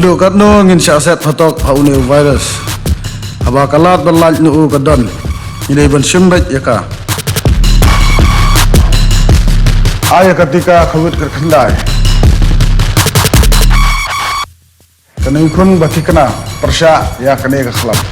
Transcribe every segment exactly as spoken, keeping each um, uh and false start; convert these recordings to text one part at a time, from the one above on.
Dok katno ngin shah set phatok ha une u virus. Haba ka lad ba lait na u ka don, ngi dei ban shim beit ïa ka. Ai ïa ka tika covid kyrkhyndai. Kane khun ba thikna pyrshah ïa kane ka khlap.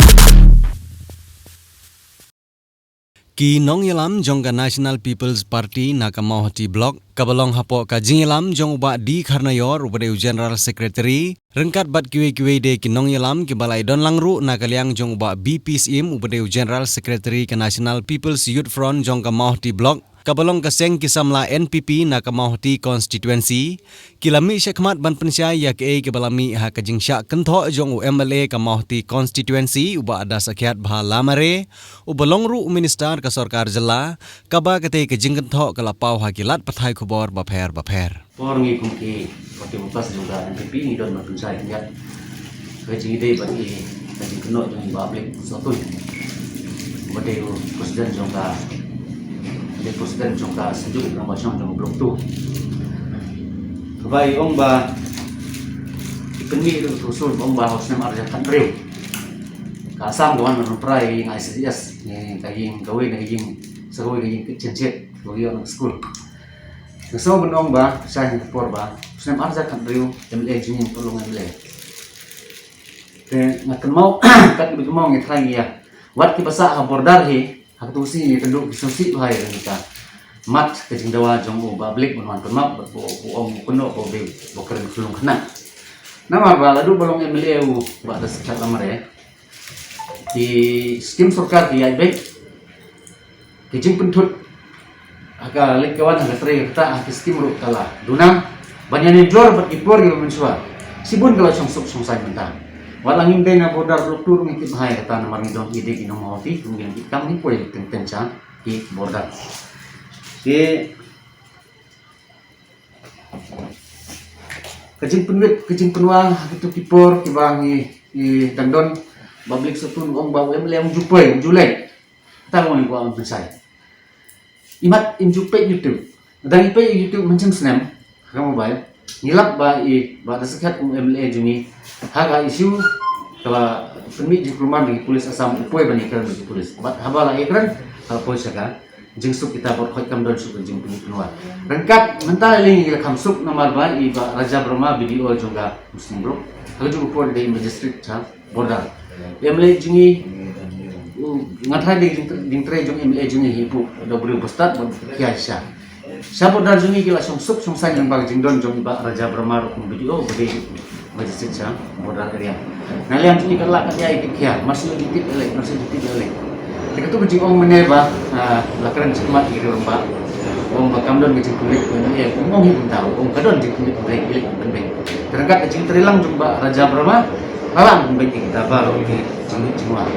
Ki nongïalam jong ka National People's Party na ka Mawhati Block, kaba long hapoh ka jingïalam jong u Bah D Kharnaior uba dei u General Secretary, ryngkat bad kiwei kiwei de ki nongïalam kiba la ïadon lang ruh na ka liang jong u Bah B P Syiem uba dei u General Secretary ka National People's Youth Front jong ka Mawhati Block, kaba long ka seng ki samla N P P na ka Mawhati Constituency, ki la mih shakhmat ban pynshai ïa kaei kaba la mih ha ka jingshah kynthoh jong u M L A ka Mawhati Constituency u Bah Dasakhiat Bha Lamare, uba long ruh u minister ka sorkar jylla, kaba katei ka jingkynthoh ka la paw ha ki lad pathai khubor bapher bapher. Por ngi kum ki party members jong ka N P P ngi don ban pynshai khyndiat ka jingïadei bad i ka jingkynnoh jong i Bah Blake Sohtun, uba dei u president jong ka, dei president jong ka Synjuk Rangbah Shong jong ka Block two. Kaba i ong ba i pynmih ruh ka sur ba ong ba ha u snem ar hajar khathynriew ka Assam ka wan ban pynpra ïa ka I C D S, ne ka ïing kawei na ka ïing, sa kawei ka ïing kitchen shed, kawei ïa ka school. Nga sngew ban ong ba sha ïing ka por ba u snem ar hajar khathynriew M L A jong ngi u long M L A. Te nga kynmaw, kat kiba kynmaw ngi tharai ngi ïa wat kiba sah ha border hi, ha katu shi ngi kynduh ki sngewsih bha ïa kane ka mat ka jingdawa jong u Bah Blake ban wan pynmap bad u ong u kynnoh ba u dei ba kren khyllung khynnah. Namar ba la duh ba long M L A u Bah Dasakhiat Lamare, ki skim sorkar ki ïaid beit, ki jingpynthut ha ka leit ka wan, ha ka trei ka ktah, ha ki skim ruh ka la duna. Ban ïanujor bad ki por kiba mynshuwa, shibun ka la shongsuk shongsaiñ mynta. Wat la ngim dei na border Block two ruh ngi tip bha ïa kata, namar ngi don ïa ki nong Mawhati, kum ngi ki kam ngi poi teng teng sha ki border. Ki Ka jingpynwit ka jingpynwal ha kitu ki por kiba ngi, ngi dang don, Bah Blake Sohtun ong ba u M L A um ju poi, um ju leit. Kata ka ong ïa u Bah Pynshai. Imat im ju peit YouTube. Dang i peit YouTube mynshem snem ha ka mobile, ngi lap ba i Bah Dasakhiat u M L A jong ngi ha ka issue kaba pynmih jingkulmar da ki pulit Assam, u poi ban ïakren bad ki pulit. Bad haba la ïakren, ka la poi sha ka jingsuk kita bad khoit kam don shuh ka jingpynwit pynwal. Ryngkat mynta lei ngi la kham suk namar ba i Bah Raja Brahma, B D O jong ka Muslim Block, ha kajuh ka por i dei magistrate sha border. Em lei jong ngi, u, nga tharai dei jing, jingtrei jong em lei jong ngi hi pu da briew ba stad ba khia sha. Sha border jong ngi ki la shong suk shong saiñ lyngba ka jingdon jong i Bah Raja Brahma ruh kum B D O, ba dei magistrate sha border area. Na liang jong ngi ka la ka ïa ki khia, mar shu jingtip ïa lei, mar shu jingtip ïa lei. Te katu ka jingong mynne ba, ah, la kren jingmat ïa ki rangbah. Ong ba kam don ka jingpynbeit, ong hi mynta, ong ka don jingpynbeit, pynbeit, pynbeit. Te ryngkat ka jingtrei lang jong Bah Raja Brahma, la lah pynbeit ïa kita baroh ki jingmut jingwan.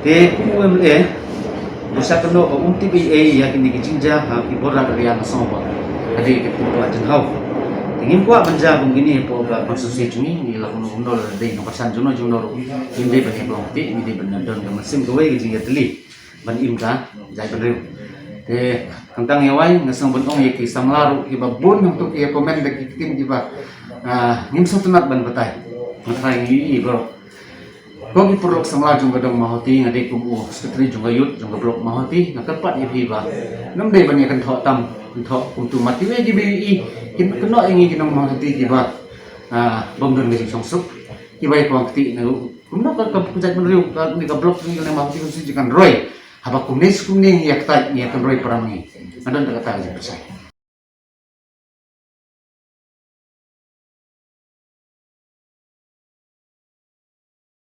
Te kum u M L A, ba sa kynnoh ba um tip ei ei ïa kine ki jingjia ha ki border area, nga sngew ba ka dei ka pynpaw jinghaw. Te ngim kwah ban jia kum kine hapoh ka constituency jong ngi, ngi la kumno kumno la dei nongkyrshan jongno jongno ruh. Ngim dei ban ïa klong kti, ngim dei ban don ka mynsiem kawei ka jingïatylli ban im ka jaitbynriew. Te khamtam ïa wai, nga sngew ban ong ïa ki samla ruh kiba bun hangto ki ïa comment da ki ktien kiba, ah, ngim sngewtynnat ban batai. Nga tharai ngi ïohi baroh. Ko ki paralok samla jong ka dong Mawhati, nga dei kum u secretary jong ka youth jong ka block Mawhati, nga kyrpad ïa phi ba nym dei ban ïa kynthoh tam, kynthoh kumtu, mat kiwei kiba ïohi, kin kynnoh ïa ngi ki nong Mawhati kiba, ah, bym don ka jingshongsuk, kiba ïa kwah kti na u, kumno ka, ka jaitbynriew, ka, ne ka block jong ngi, ka Mawhati constituency kan roi. Haba kumne shi kumne ngi ïa kyntait, ngi ïa kynroi para ma ngi. Nga don da kata ka jingpyrshah.